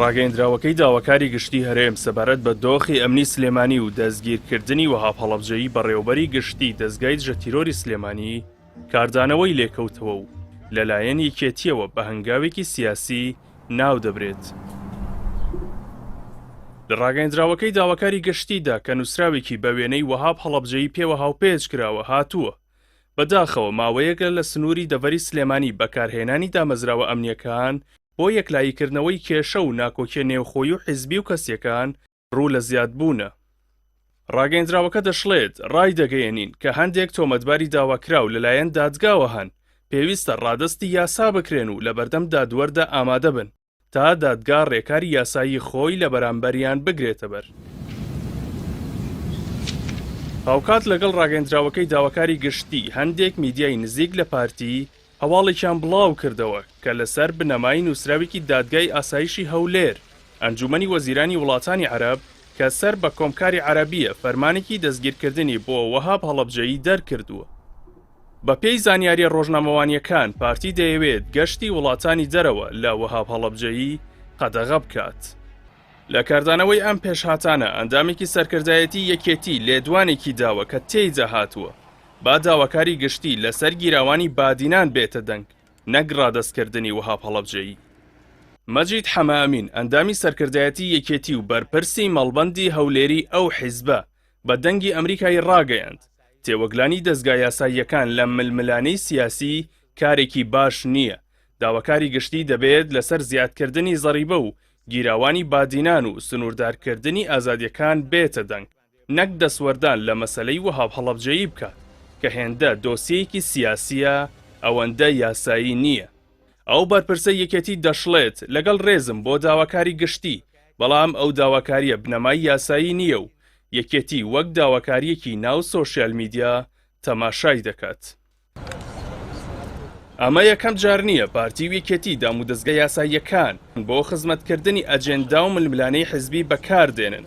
ڕاگەیەندراوەکەی داواکاری گشتی هەرێم سەبارەت بە دۆخی ئەمنی سلێمانی و دەستگیرکردنی وەهاب هەڵەبجەیی بەڕێوەبەری گشتی دەزگای دژەتیرۆری سلێمانی کاردانەوەی لێکەوتەوە و لەلایەن یەکێتییەوە بە هەنگاوێکی سیاسی ناودەبرێت. لە ڕاگەیەندراوەکەی داواکاری گشتیدا کە نووسراوێکی بە وێنەی وەهاب هەڵەبجەیی پێوە هاوپێچ کراوە هاتووە، بەداخەوە ماوەیەکە لە سنووری دەڤەری سلێمانی بەکارهێنانی دامەزراوە ئەمنییەکان بۆ یەکلاییکردنەوەی کێشە و ناکۆکیە نێوخۆیی و حیزبی و کەسییەکان ڕوو لە زیادبوونە. ڕاگەیەندراوەکە دەشڵێت، ڕایدەگەیەنین کە هەندێک تۆمەتباری داواکراو لەلایەن دادگاوە هەن، پێویستە ڕادەستی یاسا بکرێن و لەبەردەم دادوەردا ئامادەبن تا دادگا ڕێکاری یاسایی خۆی لە بەرامبەریان بگرێتەبەر. هاوکات لەگەڵ ڕاگەیەندراوەکەی داواکاری گشتی، هەندێک میدیای نزیک لە پارتی هەواڵێکیان بڵاوکردەوە کە لەسەر بنەمای نووسراوێکی دادگای ئاسایشی هەولێر، ئەنجوومەنی وەزیرانی وڵاتانی عەرەب کە سەر بە کۆمکاری عەرەبییە فەرمانێکی دەستگیرکردنی بۆ وەهاب هەڵەبجەیی دەرکردووە. بەپێی زانیارییە ڕۆژنامەوانییەکان پارتی دەیەوێت گەشتی وڵاتانی دەرەوە لە وەهاب هەڵەبجەیی قەدەغە بکات. لە کاردانەوەی ئەم پێشهاتانە ئەندامێکی سەرکردایەتی یەکێتی لێدوانێکی داوە کە تێیدا هاتووە، با داواکاری گشتی لەسەر گیراوانی بادینان بێتە دەنگ نەک ڕادەستکردنی وەهاب هەڵەبجەیی. مەجید حەمەئەمین، ئەندامی سەرکردایەتی یەکێتی و بەرپرسی مەڵبەندی هەولێری ئەو حیزبە، بە دەنگی ئەمریکای ڕاگەیاند، تێوەگلانی دەزگا یاساییەکان لە ململانێی سیاسی کارێکی باش نییە، داواکاری گشتی دەبێت لەسەر زیادکردنی زەڕیبە و گیراوانی بادینان و سنووردارکردنی ئازادییەکان بێتە دەنگ. نەک دەستوەردان لە مەسەلەی وەهاب هەڵەبجەیی بکات کە هێندە دۆسیەیەکی سیاسییە ئەوەندە یاسایی نییە. ئەو بەرپرسەی یەکێتی دەشڵێت، لەگەڵ رێزم بۆ داواکاری گشتی، بەڵام ئەو داواکارییە بنەمای یاسایی نییە و یەکێتی وەک داواکارییەکی ناو سۆشیال میدیا تەماشای دەکات. ئەمە یەکەم جار نییە پارتی و یەکێتی دامودەزگە یاساییەکان بۆ خزمەتکردنی ئەجێندا و ململانێی حزبی بەکاردێنن،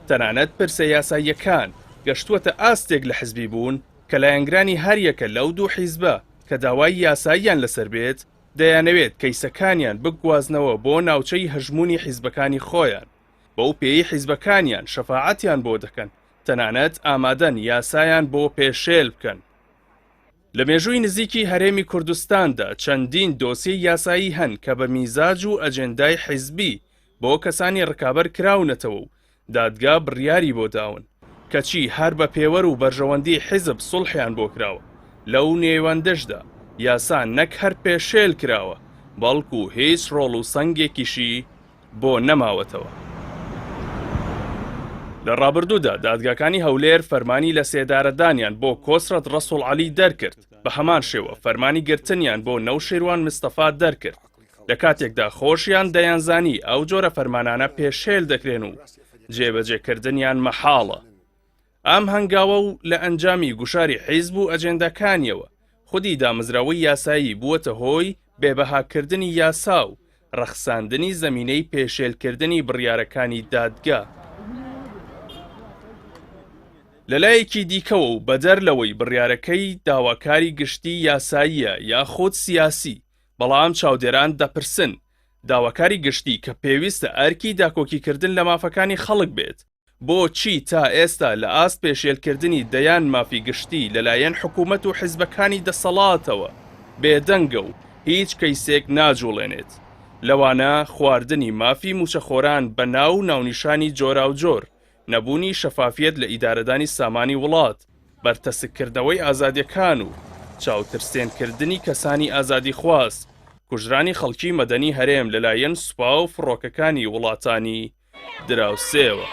تەنانەت پرسە یاساییەکان گەشتووەتە ئاستێک لە حزبی بوون کە لایەنگرانی هەریەکە لەو دوو حیزبە کە داوای یاساییان لەسەر بێت دەیانەوێت کەیسەکانیان بگوازنەوە بۆ ناوچەی هەژموونی حیزبەکانی خۆیان بەو پێیەی حیزبەکانیان شەفاعەتیان بۆ دەکەن تەنانەت ئامادەن یاسایان بۆ پێشێل بکەن. لە مێژووی نزیکی هەرێمی کوردستاندا چەندین دۆسیەی یاسایی هەن کە بە میزاج و ئەجێندای حیزبی بۆ کەسانی ڕکابەر کراونەتەوە و دادگا بڕیاری بۆ داون، کەچی هەر بە پێوەر و بەرژەوەندی حیزب سوڵحیان بۆ کراوە، لەو نێوەندەشدا یاسا نەک هەر پێشێل کراوە، بەڵکو هیچ ڕۆڵ و سەنگێکیشی بۆ نەماوەتەوە. لە ڕابردوودا دادگاکانی هەولێر فەرمانی لەسێدارەدانیان بۆ کۆسرەت ڕەسوڵ عەلی دەرکرد، بە هەمان شێوە فەرمانی گرتنیان بۆ نەوشیروان مستەفا دەرکرد، لە کاتێکدا خۆشیان دەیانزانی ئەو جۆرە فەرمانانە پێشێل دەکرێن و جێبەجێکردنیان مەحاڵە. ئەم هەنگاوە و لە ئەنجامی گوشاری حیزب و ئەجێنداکانیەوە، خودی دامەزراوەی یاسایی بووەتە هۆی بێبەهاکردنی یاسا و ڕەخساندنی زەمینەی پێشێلکردنی بڕیارەکانی دادگا. لەلایەکی دیکەوە و بەدەر لەوەی بڕیارەکەی داواکاری گشتی یاساییە یاخود سیاسی، بەڵام چاودێران دەپرسن، داواکاری گشتی کە پێویستە ئەرکی داکۆکیکردن لە مافەکانی خەڵک بێت، بۆچی تا ئێستا لە ئاست پێشێلکردنی دەیان مافی گشتی لەلایەن حکوومەت و حزبەکانی دەسەڵاتەوە بێدەنگە و هیچ کەیسێک ناجوڵێنێت؟ لەوانە خواردنی مافی مووچەخۆران بە ناو و ناونیشانی جۆراوجۆر، نەبوونی شەفافیەت لە ئیدارەدانی سامانی وڵات، بەرتەسککردنەوەی ئازادیەکان و چاوترسێنکردنی کەسانی ئازادیخواز، کوژرانی خەڵکی مەدەنی هەرێم لەلایەن سوپا و فڕۆکەکانی وڵاتانی دراوسێوە.